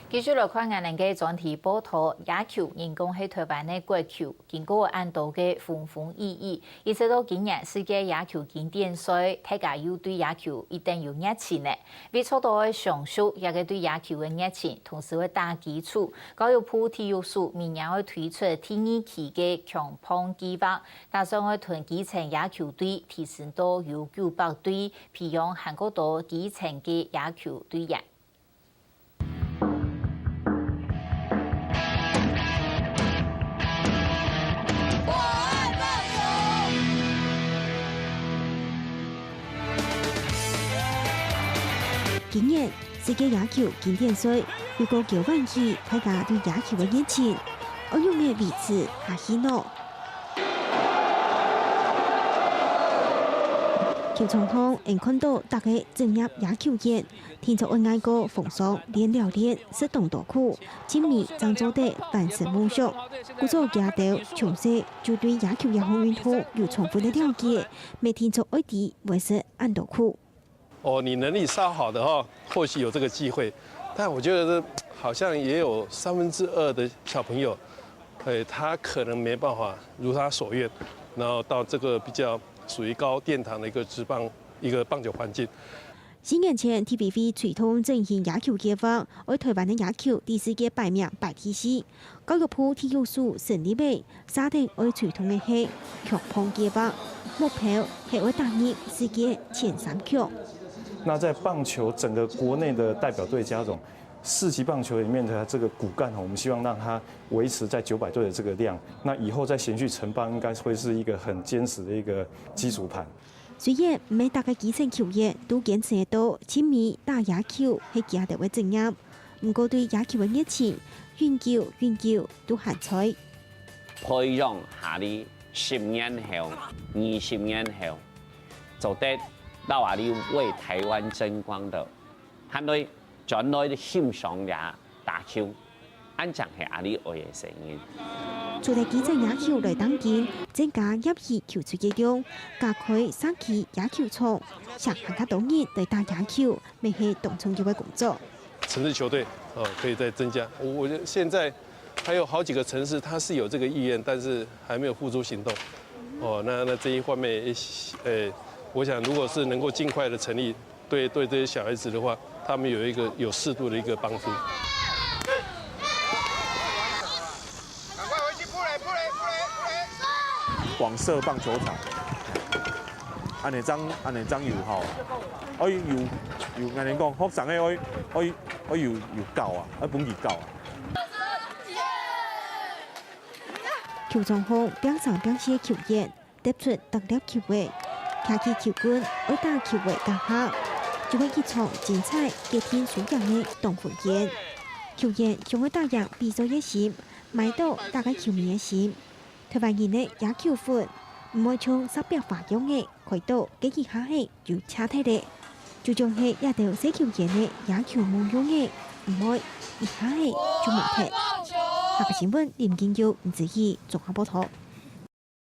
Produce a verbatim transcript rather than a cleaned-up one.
繼續來看𠊎等个專題報導，野球仍舊係臺灣个國球，經過恁多个風風雨雨，一直到今年世界野球經典賽，大家又對野球一定有熱情了。為做到愛上手，這个對野球个熱情，同時會打基礎。教育部體育署明年會推出第二期个強棒計畫，打算會同基層野球隊提升到有九百隊，培養還過多基層个野球隊員。 今年世界野球經典賽又過交喚起大家對野球个熱情，愛仰般維持下去呢？球場項，𠊎看到逐个職業野球員 定著愛挨過風霜，練了練，食當多苦，盡尾正做得翻身夢想。故所佢兜從細就對野球這項運動有充分个了解，乜定著愛知會食恁多苦。哦，你能力稍好的哈，或許有這個機會，但我覺得好像也有三分之二的小朋友，哎，他可能沒辦法如他所願，然後到這個比較屬於高殿堂的一個職棒，一個棒球環境。 四年前，體委會推動振興野球計畫，愛臺灣个野球在世界排名排第四。教育部體育署成立了，設定愛推動个係強棒計畫，目標係愛打入世界前三強。那在棒球整個國內的代表隊加總，四級棒球裡面的這個骨幹哦，我們希望讓它維持在九百隊的這個量。那以後再延續成棒，應該會是一個很堅實的一個基礎盤。 雖然毋係逐个基層球員都堅持得到盡尾打野球係佢兜个職業，毋過對野球个熱情，永久永久都還在。培養下來十年後、二十年後，做得摎𠊎俚為臺灣爭光个，還來轉來欣賞這打球。 恁正係𠊎俚愛个聲音。除了基層野球來當今，增加業餘球隊个量，加開社區野球場，吸引更加多人來打野球，乜係當重要个工作。城市球隊哦，可以再增加。我我觉得现在还有好几个城市，它是有这个意愿，但是还没有付诸行动。哦，那那这一方面，呃，我想如果是能够尽快的成立， 对对这些小孩子的话，他们有一个有适度的一个帮助。廣設棒球場，恁樣正恁樣正有效啊！愛有有恁樣講，學生个愛愛愛有有教啊，愛分佢教啊。球場項拚生拚死个球員， 擲出逐粒球仔，擎起球棍，愛打球仔該下，就係一場精彩、決定輸贏个當關鍵。球員想愛打贏比賽个心，買到逐个球迷个心。臺灣人个野球魂，毋會像石壁花樣仔開到該一下仔就謝忒咧。就像係這兜細球員个野球夢想仔，毋會一下仔就無忒。客家新聞林金玉、吳子怡綜合報導。